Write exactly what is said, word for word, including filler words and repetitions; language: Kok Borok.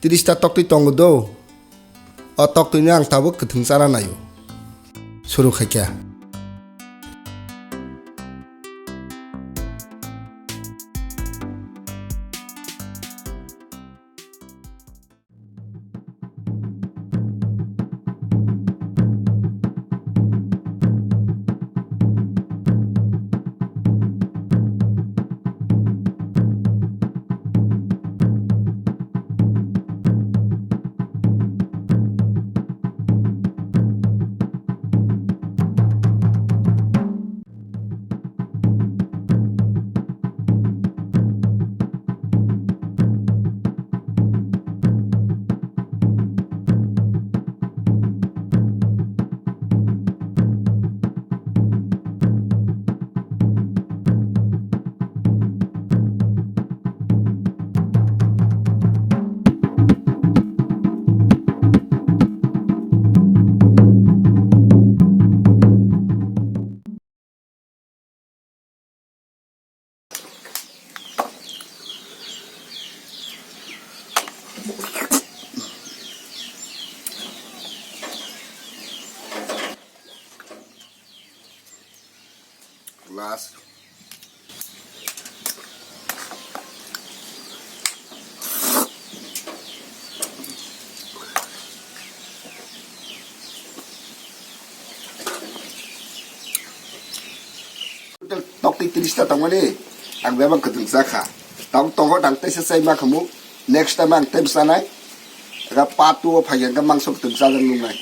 Tris ta toktwi tongo do. O toktwino ang tabuk kwthwng chana naio. Suru khaikha. Last. Total toktwi tris ta tongmani, ang bebak kwthwng chakha. Tang tongo, tang teisa chai ma khamu, next time ang tei bwchanai. Ega part two o phai hwnkhe mangso kwthwng chajak nungnai.